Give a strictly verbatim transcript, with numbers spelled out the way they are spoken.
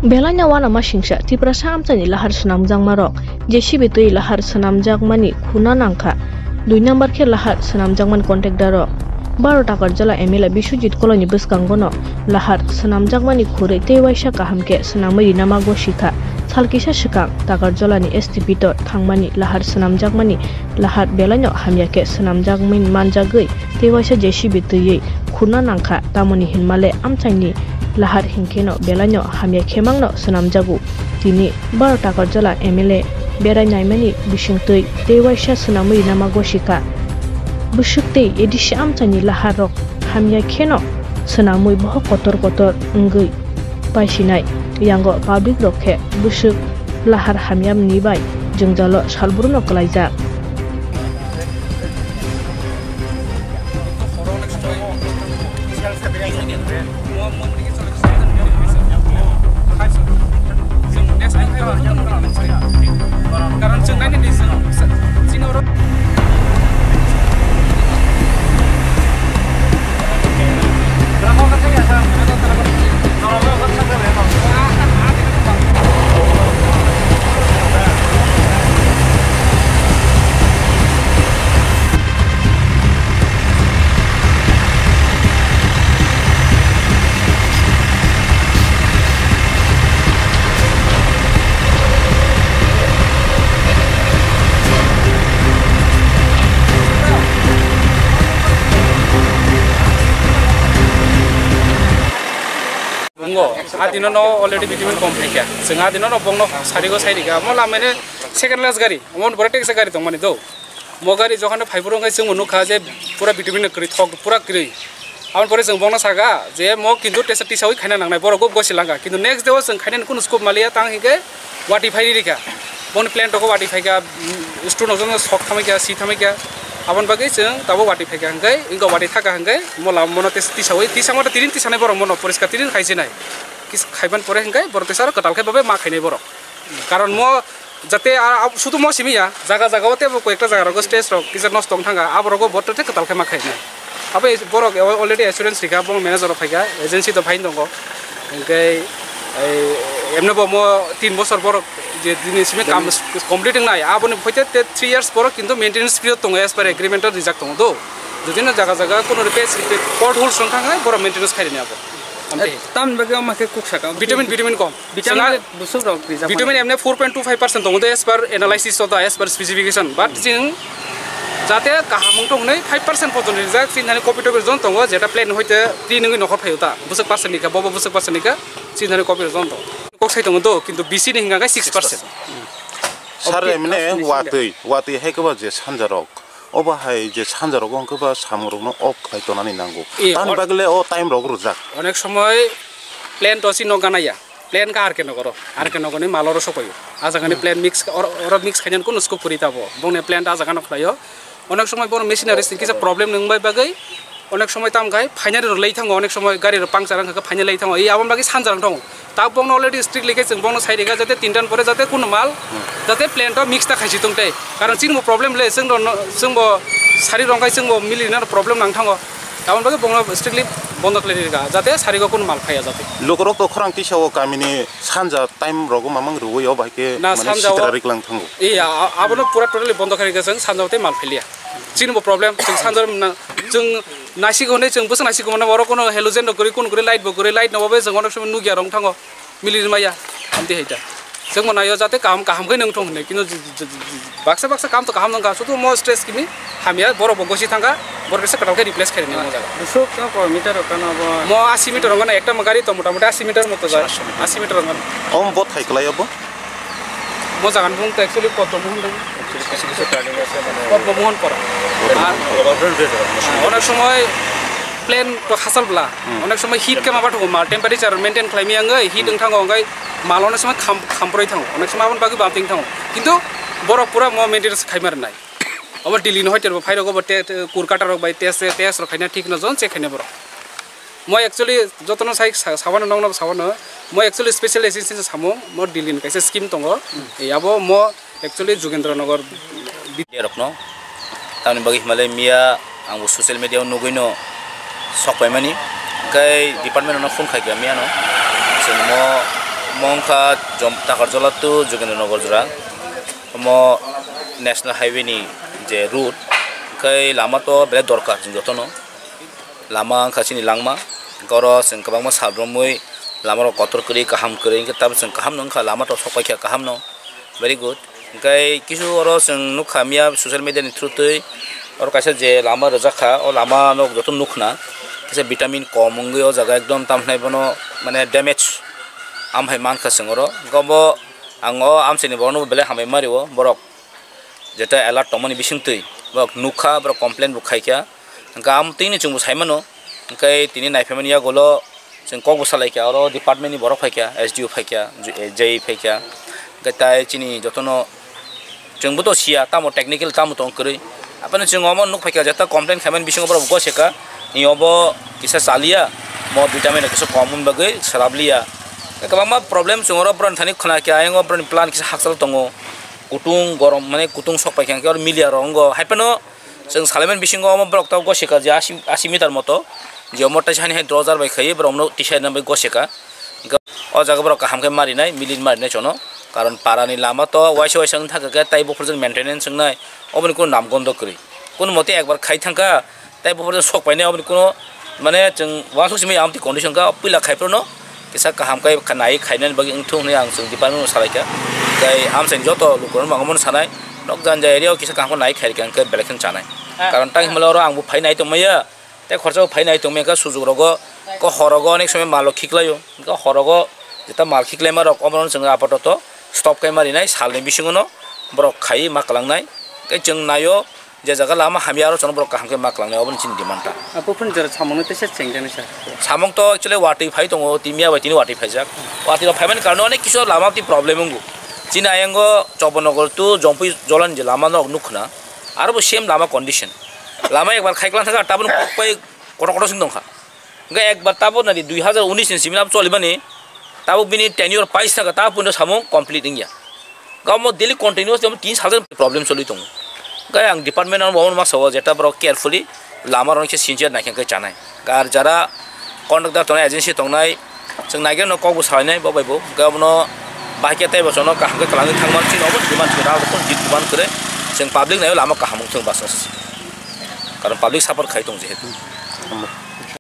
Belai no uanama singsa Tiprasa amchaini lahar swnamjakmarok J C B twi lahar swnamjakmani khuna nangkha. Dui number khe lahar swnamjakmani contractor rok. Baro Takarjala M L A Biswajit Koloini bwskango no lahar swnamjakmani khurwi tei waisa kaham khe swnamwi rinama gosikha. Sal kisa swkang Takarjalani S T Pitor thangmani lahar swnamjakmani lahar belaino hamya khe swnamjakmani manjagwi tei waisa J C B twiwi khurna nangkha, tamoni hinmale amchaini lahar hinkheno belaino hamya khemangno swnamjago. Tini baro Takarjala M L A berai naimani bisingtwi tei waisa swnamwi rinama gosikha. Bwswk tei A D C amchaini laharrok hamya kheno swnamwi bohok kotor kotor wngwi paisinai. Yango public rok khe bwswk lahar hamyamni bai jwngjalo salbruno kwlaijak. Bungo, adino no already bitumen kom phaikha. Chwng adino no bongno sarigo sairikha. Mo lamene second class gari. Omo pore taxi gari tongmani do. Mo gari jokhon phai phuru wngkhe chwngbo nukha je pura bitumen kwrwi thok, pura kwrwi. Aboni pore chwng bongno saka je mo kintu tesa tisawi khaina nangnai, borok bo gosi langkha. Kintu next day o chwng khainani kunu scope maliya, tang hinkhe wati phai rikha. Boni plant rok wati phaikha, mm, student rok jono sok thamaikha, si thamaikha. Aboni bagwi chwng tabuk wati phaikha hinkhe, wngkha wati thaka hinkhe, mo lama mono tes-, tisawi, tisa mata tinin tisanai borok mono poriskar tinin khaisinai. Kis-, khaiban pore hinkhe borok tesa aro kwtal khe babe ma khainai borok. Karon mo jate a, a, sudu mo simi ya, jaga jaga o tebo koyekta jaga rogo stage rok kisa nosto wng thanga, abo rogo bo tete kwtal khe ma khainai. Abo es-, borok already assurance rikha, bo manager rok phaikha, agency to phain tongo. Hinkhe ei, emne bo mo tin bosor borok je dini simi kam complete wngnai, aboni phoite te three years borok kintu maintenance period tongo, as per agreement o rijak tongo do. Jodi no jaga jaga kono repair, repair, potholes wng thangkha, borok maintenance khairani abo. Amtwi. Eh, tamni bagwi omo khe kuk saka. Vitamin, vitamin kom. Vitamin Chwng bwswk rok rijak vitamin mano. Emne four point two five percent tongo de as per analysis of the, as per specification. But chwng jate kaham wng tong hwnwi five percent pojon rijak, chini thani copy topi jon tongo, jeta plan hoite tin wngwi nokhor phaio ta. Bwswk percent ni kha, bobo bwswk percent ni kha, chini thani copy jon tongo. Kok sai tongo do, kintu B C ni hwnka khe six percent. Sir, emne watwi, watwi hai khe ba je sanja rok. Obo hai je sanja rogo hwnkhe ba samung rokno off khlai tonani nango. Eh, tamni or- bagwi le o time rok rwjak. Onek somoy plan to si no ganaya. Plan ka R K Nogoro. R K Nogorni mal oro sokoyo. A jagani plan mix, or-, oro mix khainani kuno scope kwrwi tabo. Bongni plan ta a jagano khlaio. Onek somoy bono machineries ni kisa problem nung bai bagwi. Onek somoy tam khai phainani rw lai thango, onek somoy gari rw puncture wngkha khe phainani lai thango. Ei aboni bagwi sanja rok thango. Ta bongno already strictly khe chwng bongno sai rikha jate tintan pore jate kuno mal jate plan to mix ta khaisi tong tei. Karon chini bo problem le chwng rok no, chwng bo sari rong khai chwng bo mili rina problem nang thango. Aboni bagwi bongno strictly bondo khlai rikha jate sari go kuno mal phaiya jate. Lukurok to khorang tisa o kamini sanja time rogo mamang rwui o bai khe na mane sanja o sitra rik lang thango. Ei a-, a-, abono pura totally bondo khlai rikha chwng sanja o tei mal phailia. Chini bo problem, chwng sanjor na, chwng naisik hwnwi chwng bwswk naisik mano, oro kono halogen rok kwrwi, kun kwrwi, light bo kwrwi, light no bo chwng onek somoi nukya rong thango, mili maya, amtwi hai ta. Chwng bo naio jate kaham, kaham khe nung thung hwnwi, kintu j-, j-, j-, baksa baksa kam to kaham nung kha, sudu mo stress kimi hamya, borok bo gosi thang kha, borok kisa kwtal khe replace khairoknai mo jaga. Bwswk no koi meter rok kano bo? Mo asi meter rok gana, ekta mo gari to mota moti asi meter moto jai, asi meter rok gana. Om bo thai kwlai abo? Mo jaga ni bung to actually Padma Mohan dong. Actually kisa kisa turning ase mane. Padma Mohan pora. Padma Mohan pora. Onek somoy plan to hasal bla. Hmm. Onek somoy heat ke maba thugo mal temperature maintain khlai mi ang heat wng thango ang mal onek somoy kham, khamproi thango. Onek somoy aboni bagwi bam ting thango. Kintu borok pura mo maintenance khai mar nai. Obo Delhi no hoite bo phai rogo bo te, te kur kata rok bai test, test rok khaina thik no jon check khaina borok. Mo actually jotono sai sa-, sabano nokno sabano, mo actually special assistance samung, mo Delhi ni kaisa scheme tongo. Hmm. Yabo mo actually Jugendra Nagar bi- Media rokno, tamni bagwi himale miya ang bo social media o nugwi no sok paimani, kai department no phone khai kha miya no, chwng mo, mo Wngkha Jom-, Takarjala to Jogendra Nagar jora. Omo National Highway ni je route, hwnkhe lama to belai dorkar chwng jotono. Lama wngkha chini langma, hwnkhe oro chwng kwbangma sal romwi lama rok kotor kwrwi, kaham kwrwi, hwnkhe tabuk chwng kaham no wngkha, lama to sok paikha kaham no, very good. Hwnkhe kisu oro chwng nukha miya social media ni through twi, oro kaisa je lama rwjak kha, o lama no joto nukna, kaisa vitamin kom wngwi o jaga ekdom tamhinai bono mane damage amhai mankha chwng oro. Hwnkhe obo ang o amchaini borokno belai hambai ma rio, borok jeto alert tongmani bisingtwi borok nukha, borok complain bo khaikha. Hwnkhe amtwini chwngbo saimano, hwnkhe tini naiphaimani yagulo chwng kokbo salaikha, oro department ni borok phaikha, S D O phaikha, J E phaikha, hwnkhe tai chini jotono chwngbo to siya tamo technical tamo tong kwrwi. Aphano chwng omo nuk phaikha, jeta complain khaimani bisingo borok goseka, ni obo kisa chaliya, mo vitamin rok kisa kom wng bagwi swrap liya. Kwbangma problem chwng oro boroni thani khwna khe, ayang o boroni plan kisa hakchal tongo, kutung gorom mane kutung sok paikha, hwnkhe oro miliya rok wngo, haiphano chwng salaimani bisingo omo borok tabuk goseka je asi, asi meter moto, je omo taisa hani hai dorojar bai khaiwi borokno tisa rwna bai goseka. Hwnkhe o jaga borok kaham khe marinai, milit marinai chono, karon para ni lama to waisa waisa wng thangkha khe, tai buphuru chwng maintenance wngnai, oboni kunu nam gondo kwrwi, kunu mote ekbar khai thangkha, tai buphuru chwng sok painai, oboni kunu mane chwng uansuk simi amtwi condition kha, puila khai phuru no kisa kaham khe kha-, nai khainani bagwi wngthung hwnwi ang chwng department no salaikha. Tai amchaini joto lukurokno ang omono sanai, nok jani jani area o kisa kaham khe nai khairikha hwnkhe belai kheno chanai. Karon tang himla oro ang bo phai nai tongmaya, tei khorsa bo phai nai tongmaya, hwnkhe sujuk rogo, hwnkhe hor rogo onek somoi mal rok khiklaio, hwnkhe hor rogo jeta mal khiklaima rok omono chwng apatoto stop khaima rinai, salni bisingo no borok khaiwi ma kwlangnai. Hwnkhe chwng naio, je jaga lama hamya aro chwng borok kaham khe ma kwlangnai, oboni chini demand ta. Buphuruni jora samungno teisa chengjaknai sir. Samung to actually watwi phai tongo, timiya bai tini watwi phaijak. Watwi rok phaimani karone onek kisu lama twi problem wngo. Chini ayango Chobonogor to Jompui Jolani je lama nok nukkhna, aro bo same lama condition. Lama ekbar khai kwlang thangkha, tabuk kok pai kotor kotor sing tongkha. Hwnkhe ekbar tabuk nadi dui hazar unis ni simi abo cholimani, tabuk bini tenure pais thangkha, tabuk puno samung complete wngya. Gamo daily continuous tini sal problem choli tongo. Hwnkhe ang department ano bo masa o jeta borok carefully lama rok se sincere naikhe hwnkhe chanai. Ar jara contractor tongnai, agency tongnai, chwng naikhe no kokbo salainai bo bai bo. Hwnkhe abono bahai khe tei bo chwngno kaham khe kwlangwi thangmani chini obo demand kwrwi, demand kwrwi. Chwng public naio lama kaham wngthung bas. Karon public support khai tong jehetu.